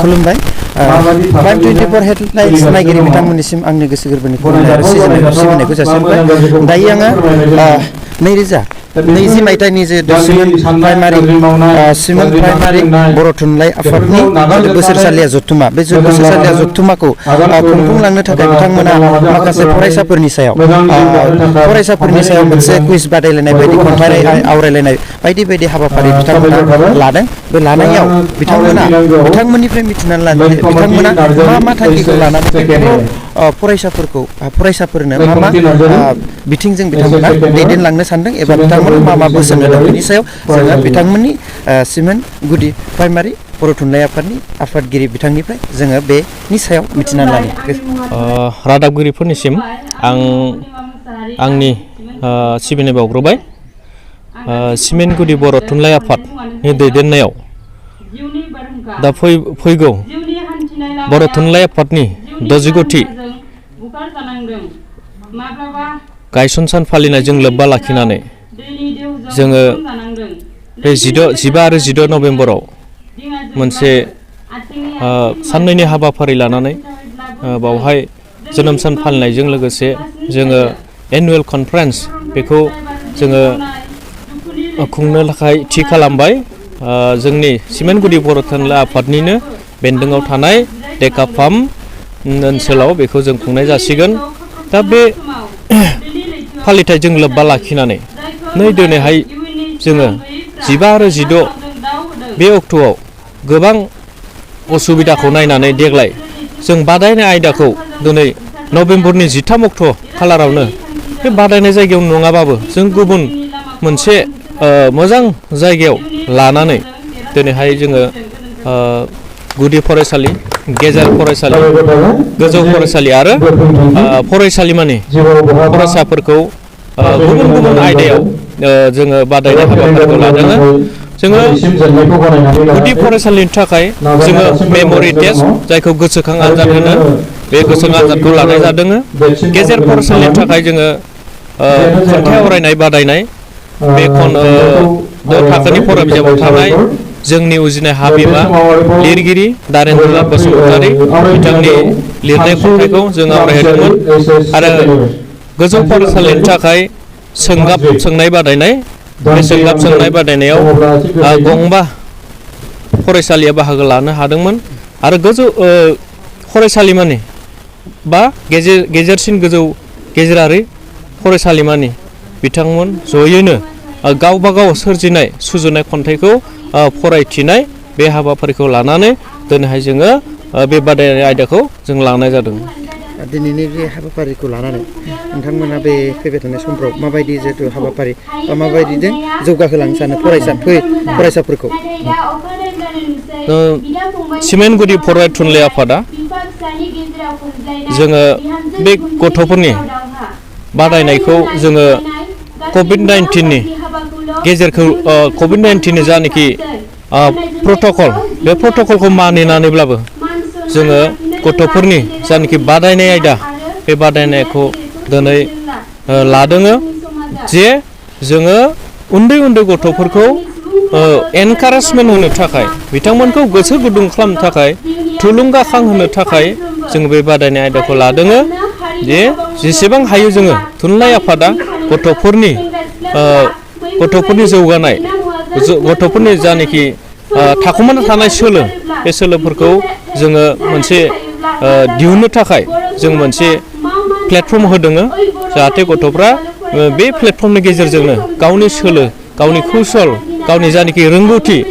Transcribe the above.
खुलुमबाय prime 24 headlines नायगिरि बिथांमोननिसिम आंनि गोसो गोरबोनिफ्राय सिबिनायखौ जासिबाय दायो आङो 2020 मायथाइनि जे सिमोन प्राइमारि बर' थुनलाइ आफादनि बोसोरसालिया जथुमा बे बोसोरसालिया जथुमाखौ खुंफुंलांनो थाखाय बिथांमोना माखासे फरायसाफोरनि सायाव मोनसे कुइज बादायलायनाय बायदि खन्थाइ आवरायलायनाय बायदि बायदि हाबाफारि बिथांमोना लादों बे लानायाव बिथांमोननिफ्राय मिथिनानै लानानै बिथांमोना मा थांखिखौ लानानै फरायसाफोरनो मा बिथिंजों बिथांमोना दैदेनलांनो सानदों एबा बिथांमोना मा बोसोन होदों बेनि सायाव जोङो बिथांमोननि सिमोन गुदि प्राइमारि बर' थुनलाइ आफादनि आफादगिरि बिथांनिफ्राय जोङो बेनि सायाव मिथिनानै लानो रादाबगिरिफोरनिसिम आं आंनि सिबिनाय बावग्रोबाय सिमेन गुदि बर' थुनलाइ आफादनि दैदेननायाव दा फैगौ बर' थुनलाइ आफादनि 60थि गायसन सान फालिनायजों लोब्बा लाखिनानै जोङो बे 15 आरो 16 नभेम्बराव मोनसे साननैनि हाबाफारि लानानै बावहाय जोनोम सान फालिनायजों लोगोसे जोङो एनुवेल कनफारेन्स बेखौ जोङो खुंनो थाखाय थि खालामबाय जोंनि सिमेनगुदि बर' थुनलाइ आफादनिनो बेन्दोङाव थानाय डेकाफार्म ओनसोलाव बेखौ जों खुंनाय जासिगोन दा बे फालिथायजों लोब्बा लाखिनानै दिनैहाय जोङो 15 आरो 16 बे अक्ट'आव गोबां असुबिदाखौ नायनानै देग्लाय जों बादायनाय आयदाखौ दिनै नभेम्बरनि 13 अक्ट' खालारावनो बे बादायनाय जायगायाव नङाबाबो जों गुबुन मोनसे मोजां जायगायाव लानानै दिनैहाय जोङो गुदि फरायसालि गेजेर फरायसालि गोजौ फरायसालि आरो फरायसालिमानि फरायसाफोरखौ गुबुन गुबुन आयदायाव जोङो बादायनाय हाबाफारिखौ लादों जोङो गुदि फरायसालिनि थाखाय जोङो मेम'रि टेस्ट जायखौ गोसोखां आनजाद होनो बे गोसोखां आनजादखौ लानाय जादों गेजेर फरायसालिनि थाखाय जोङो खन्थाइ आवरायनाय बादायनाय बे थाखोनि फराबिजाबाव थानाय जोंनि उजिनाय हाबिमा लिरगिरि दारेन्द्रनाथ बसुमतारी बिथांनि लिरनाय खन्थाइखौ जों आवरायहोदोंमोन आरो गोजौ फरायसालिनि थाखाय सोंगाब सोंनाय बादायनाय बे सोंगाब सोंनाय बादायनायाव गंबा फरायसालिया बाहागो लानो हादोंमोन आरो गोजौ फरायसालिमानि बा गेजेरसिन गोजौ गेजेरारि फरायसालिमानि बिथांमोन जयैनो गावबा गाव सोरजिनाय सुजुनाय खन्थाइखौ फरायथिनाय बे हाबाफारिखौ लानानै दिनैहाय जोङो बे बादायनाय आयदाखौ जों लानाय जादों दिनैनि बे हाबाफारिखौ लानानै नोंथांमोना बे फैबाय थानाय समफ्राव माबायदि जिहेतु हाबाफारि बा माबायदिजों जौगाहोलांनो सानो फरायसाफोरखौ सिमेनगुदि बर' थुनलाइ आफादा जोङो बे गथ'फोरनि बादायनायखौ जोङो कभिड-19नि गेजेरखौ कभिड-19नि जानाखि प्रट'कल बे प्रट'कलखौ मानिनानैब्लाबो जोङो गथ'फोरनि जानाखि बादायनाय आयदा बे बादायनायखौ दिनै लादों जे जोङो उन्दै उन्दै गथ'फोरखौ एनकारेजमेन्ट होनो थाखाय बिथांमोनखौ गोसो गुदुं खालामनो थाखाय थुलुंगाखां होनो थाखाय जों बे बादायनाय आयदाखौ लादों जे जेसेबां हायो जोङो थुनलाइ आफादा गथ'फोरनि जौगानाय गथ'फोरनि जानाखि थाखुमाना थानाय सोलो बे सोलोफोरखौ जोङो मोनसे दिहुननो थाखाय जों मोनसे प्लेटफर्म होदों जाहाथे गथ'फ्रा बे प्लेटफर्मनि गेजेरजोंनो गावनि सोलो गावनि कौशल गावनि जानाखि रोंगौथि